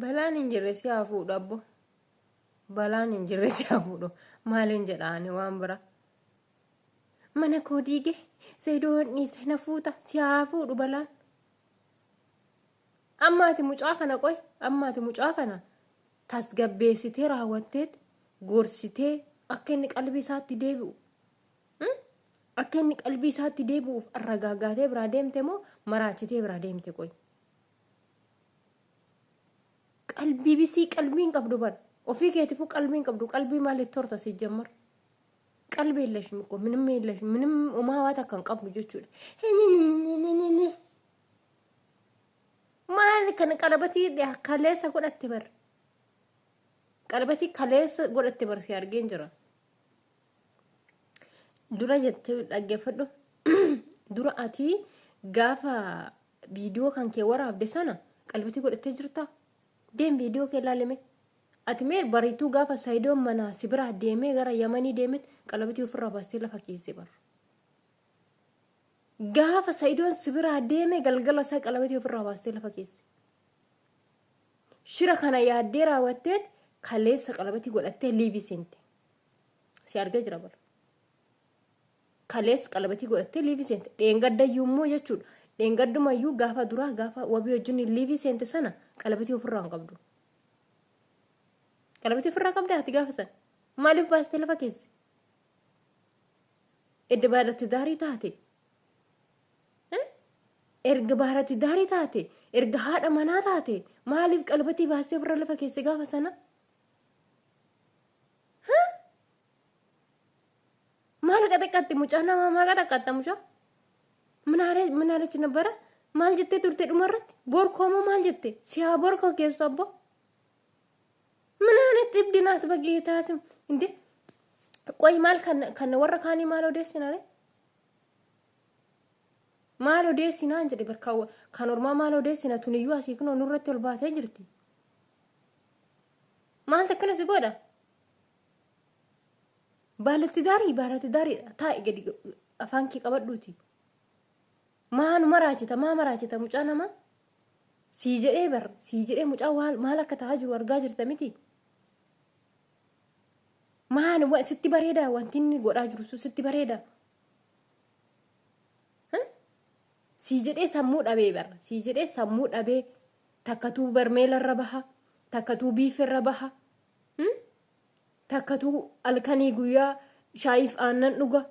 Balaan hin jirre si haa fuudhu abbo. Balaan hin jirre si haa fuudhu. Maaliin jedha ani waan bira. Mana koo diige Sayidoon dhiise na fuuta si haa fuudhu balaan. Amma ati mucaa kana qoy amma ati mucaa kana tasgabbeessitee raawwatteet gorsitee akka inni qalbii isaatti deebi'u akka inni qalbii isaatti deebi'uuf arragaagaatee biraa deemte moo maraachitee biraa deemte qoy. Qalbii bisii qalbii hin qabdu bar ofii keetifuu qalbii hin qabdu qalbii maalitti horta si jammar. Qalbii የለሽም እኮ ምንም የለሽም ምንም umaa waa takka hin qabdu jechuudha. Maal kan qalabatii kaleessa godhatte bar. Qalabatii kaleessa godhatte bar si argeen jira. Dura jettee dhaggeeffadhu. Dura ati gaafa viidiyoo kan kee waraabde sana qalabatii godhattee jirta. Deem viidiyoo kee ilaalime. Ati mee bariituu gaafa Sayidoon manaa si biraa deemee gara Yamanii deemet qalabatii ofirraa baastee lafa keesse bar. Gaafa Sayidoon si biraa deeme galgala isaa qalabatii ofirraa baastee lafa keesse. Shira kana yaaddee raawwatteet kaleessa qalabatii godhattee liivii seente. Si argee jira bar. Kaleessa qalabatii godhattee liivii seente. Dheengaddayyuu immoo jechuudha. Dheengaddumayyuu gaafa duraa gaafa wabii wajjin liivii seente sana qalabatii ofirraa hin qabdu. Qalabatii ofirraa qabdaa ati gaafa sana. Maaliif baastee lafa keesse? Edda baaratti daarii taate. Erga baaratti daarii taate. Erga haadha manaa taate. Maaliif qalabatii baastee ofirra lafa keesse gaafa sana? Maal qaxaqqatte mucaa namaa maa qaxaqqatta mucaa? ምን አለች ነበረ? Maal jettee turte dhumarratti? Borkoo moo maal jette? Si haa borkoo keessu abbo. ምን አይነት እብድ ናት? በጌታ ስም እንዴ! ቆይ maal kan warra kaanii maal odeessina ree? Maal odeessinaan jedhe bar kan ormaa maal odeessina tuniyyuu asii kunoo nurratti ol baatee jirti. Maaltu akkana si godha? Baalatti daarii baalatti daarii taa'i gadi afaan kee qabadhuuti. Maa nu maraachita maa maraachita mucaa namaa? Sii jedhee bar sii jedhee mucaa maal akka ta'aa jiru argaa jirta miti. Maal sitti bareeda wanti inni godhaa jiru sun sitti bareeda. Sii jedhee sammuu dhabee bar sii jedhee sammuu dhabee takkatuu barmeela irra baha takkatuu biifa irra baha takkatuu halkanii guyyaa shaayiif aannan dhuga.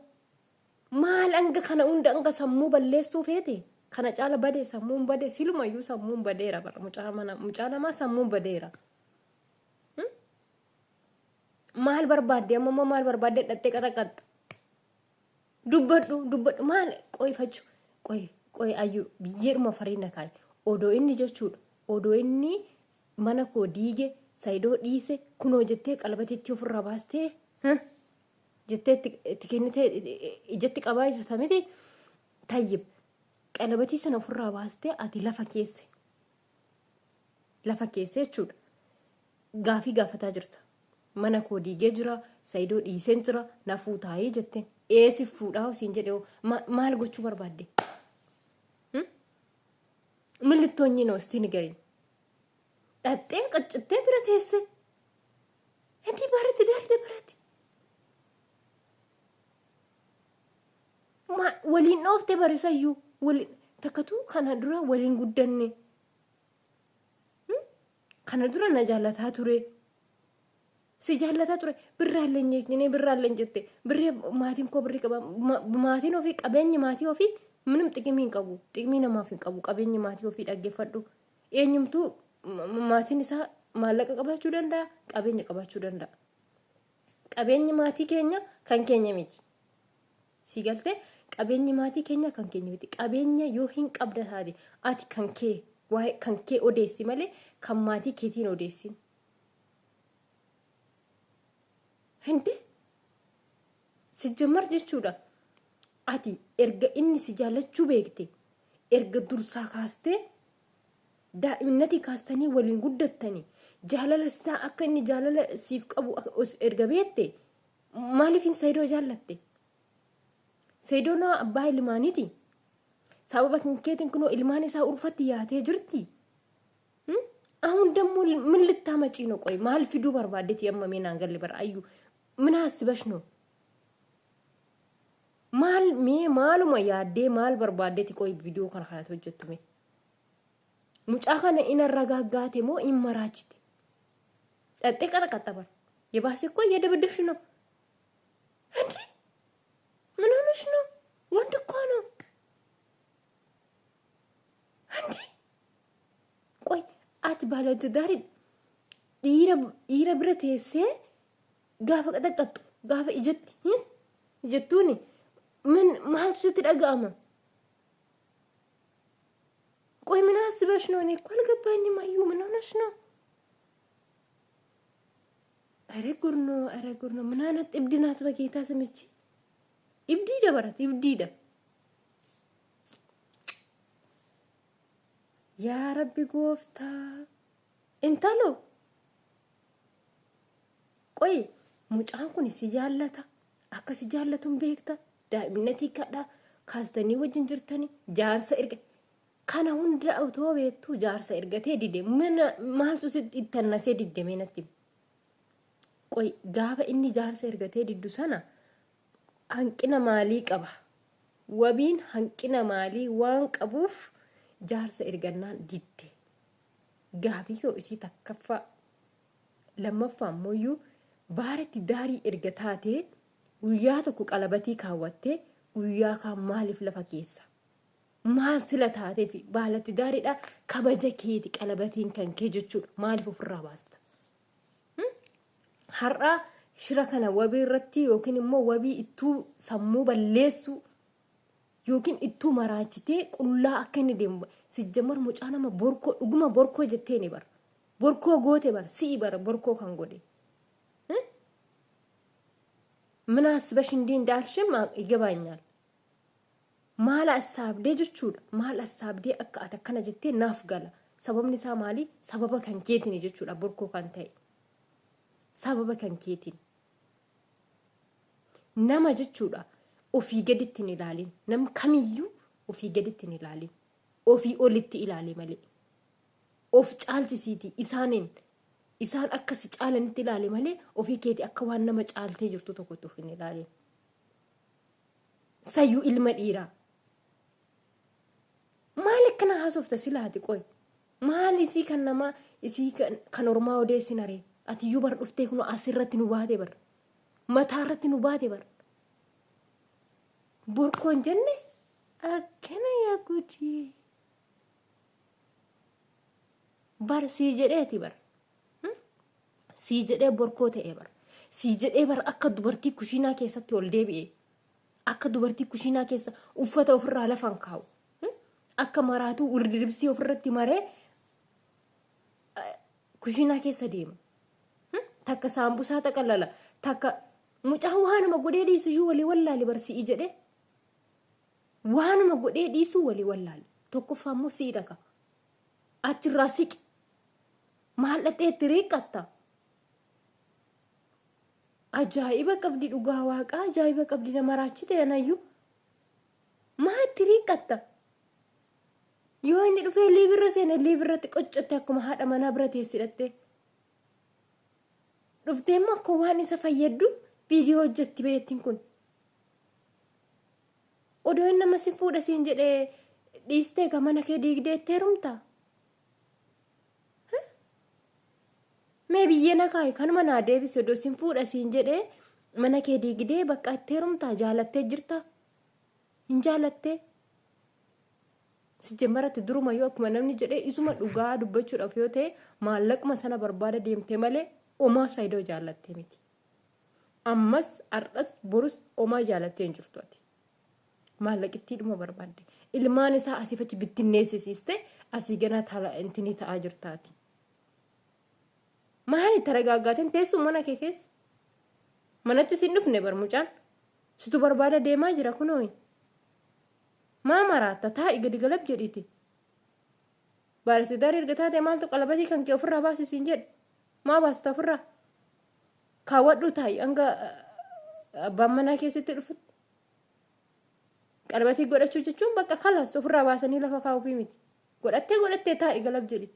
Maal hanga kana hunda hanga sammuu balleessuu feete? Kana caala bade sammuun bade silumayyuu sammuun badeera bara mucaa mana mucaa namaa sammuun badeera. Maal barbaadde amma immoo maal barbaadde dhattee qaxaqaxxa. Dubbadhu dubbadhu maal qoyfachu qoy qoy ayyu biyyeedhuma fariina kaayi odoo inni jechuudha odoo inni mana koo diige sayidoo dhiise kunoo jettee qalbatitti ofirraa baastee jettee itti kennitee ijatti qabaa jirta miti tayyib qalabatii sana ofirraa baastee ati lafa keesse lafa keesse jechuudha gaafii gaafataa jirta mana koo diigee jira sayidoo dhiiseen jira na fuutaayii jetteen ee si fuudhaa siin jedhe maal gochuu barbaadde ምን ልትሆኚ ነው እስቲ ንገሪኝ dhaxxee qaccittee bira teesse እንዲህ baratti darbe biratti waliin dhoofte barisayyuu waliin takkatuu kana dura waliin guddanne kana dura na jaallataa ture si jaallataa ture birraallee jennee birraallee jette birree maatiin koo birrii qaba maatiin ofii qabeenyi maatii ofii ምንም xiqimii hin qabu xiqimii namaaf hin qabu qabeenyi maatii ofii dhaggeeffadhu eenyumtuu maatiin isaa maallaqa qabaachuu danda'a qabeenya qabaachuu danda'a qabeenyi maatii keenya kan keenya miti si galtee qabeenyi maatii keenya kan keenya miti qabeenya yoo hin qabda taate ati kan kee waa'ee kan kee odeessi malee kan maatii keetiin odeessin Hinde sijjammar jechuudha. Ati erga inni si jaallachuu beekte erga dursaa kaastee daa'imnati kaastanii waliin guddattanii jaalala isaa akka inni jaalala siif qabu erga beekte maaliif hin Sayidoo jaallatte? Sayidoon abbaa ilmaaniiti. Sababa keetiin kunoo ilmaan isaa urfatti yaatee jirti. አሁን ደግሞ ምን ልታመጪ ነው? ቆይ maal fiduu barbaaddeeti amma mee naan galle bara Ayyuu ምን አስበሽ ነው? Maal mee maaluma yaaddee maal barbaaddeeti qoy viidiyoo kana kanatti hojjettu mee? Mucaa kana in arragaaggaate moo in maraachite? Dhaxxee qaxaqaxxa bara. የባሰ እኮ እየደበደብሽ ነው እንዴ! ምን ሆነሽ ነው? ወንድ እኮ ነው እንዴ! ቆይ ati ባለትዳር dhiira bira teessee gaafa qaxaqqaxxu gaafa ijatti jettuuni ምን maaltu sitti dhaga'ama? ቆይ ምን አስበሽ ነው? እኔ እኮ አልገባኝም። አዩ ምን ሆነሽ ነው? ኧረ ጉድ ነው! ኧረ ጉድ ነው! ምን አይነት እብድ ናት? በጌታ ስምች እብዲደ በረት እብዲደ yaa rabbi gooftaa intalo qoy mucaan kun si jaallata akka si jaallatuun beekta daa'imnatii kadha kaastanii wajjin jirtanii jaarsa erga kana hunda otoo beektuu jaarsa ergatee dide mana maaltu si ittannasee didde mee natti qoy gaafa inni jaarsa ergatee diddu sana hanqina maalii qaba wabiin hanqina maalii waan qabuuf jaarsa ergannaan didde gaafii koo isii takkaffaa lammaffaa ammoo baaratti daarii erga taatee guyyaa tokko qalabatii kaawwattee guyyaa kaan maaliif lafa keessa maal sila taatee fi baalatti daariidha kabaja keeti qalabatiin kan kee jechuudha maaliif ofirraa baasta. Har'a shira kana wabii irratti yookiin immoo wabii ittuu sammuu balleessuu yookiin ittuu maraachitee qullaa akka inni deemu sijjamar mucaa nama borkoo dhuguma borkoo jetteeni bara borkoo goote bara si'i bara borkoo kan godhe. ምን አስበሽ እንዲህ እንዳልሽም ይገባኛል። maal assaabdee jechuudha maal assaabdee akka ati akkana jettee naaf gala sababni isaa maali sababa kan keetiin jechuudha borkoo kan ta'e sababa kan keetiin nama jechuudha ofii gaditti hin ilaalin nam kamiyyuu ofii gaditti hin ilaalin ofii olitti ilaali malee of caalchisiiti isaaniin isaan akka si caalanitti ilaali malee ofii keetii akka waan nama caaltee jirtu tokkotti of hin ilaalin. Sayyuu ilma dhiiraa. Maal akkana haasofta silaati qoy? Maal isii kan namaa isii kan ormaa odeessin aree? Atiyyuu bar dhuftee kun asirratti nu baate bar. Mataa irratti nu baate bar. Borkoo hin jenne akkana yaa gudii. Bar sii jedheeti bar. Sii jedhee borkoo ta'e bar. Sii jedhee bar akka dubartii kushiinaa keessatti ol deebi'e. Akka dubartii kushiinaa keessa uffata ofirraa lafan kaa'u. Akka maraatuu wirdiribsii ofirratti maree kushiinaa keessa deema. Takka saambusaa xaqallala. Takka mucaan waanuma godhee dhiisu iyyuu walii wallaale bar si'i jedhee. Waanuma godhee dhiisuu walii wallaale. Tokkoffaa immoo si'i dhaqa. Achirraa siqi. Maal dhattee itti riiqqatta? Ajaa'iba qabdi dhugaa waaqaa ajaa'iba qabdi nama raachite anayyuu. Maa itti riiqqatta? Yoo inni dhufee liibirra seene liibirratti qoccotte akkuma haadha manaa bira teessi dhattee. Dhuftee immoo akka waan isa fayyaddu viidiyoo hojjetti beettiin kun. Odoo inni nama si fuudha siin jedhee dhiistee ga mana kee diigdee itti heerumtaa? Mee biyyee na kaayi kanuma naa deebisi odoo sin fuudha siin jedhee mana kee diigdee bakka itti heerumtaa jaalattee jirta? Hin jaalattee? Sijjammaratti durumayyuu akkuma namni jedhee isuma dhugaa dubbachuudhaaf yoo ta'e maallaquma sana barbaada deemte malee omaa saayidoo jaallattee miti. Ammas har'as borus omaa jaalattee hin jirtu ati. Maallaqittiidhuma barbaadde. Ilmaan isaa asiif achi bittinneessisiiste asii ganaa tala intinii ta'aa jirtaati. Maali taragaagaatiin teessuma mana kee keessa? Manatti sin dhufne bar mucaan. Situ barbaada deemaa jira kunooyi. Maa maraatta taa'i gadi galab jedhiiti. Baarisidaar erga taate maaltu qalabatii kan kee ofirraa baasi siin jedhe. Maa baasta ofirraa? Kaawwadhu taa'i hanga abbaan manaa keessatti dhufutti. Qalabatii godhachuu jechuun bakka kalaas ofirraa baasanii lafa kaa'uufii miti. Godhattee godhattee taa'i galab jedhiiti.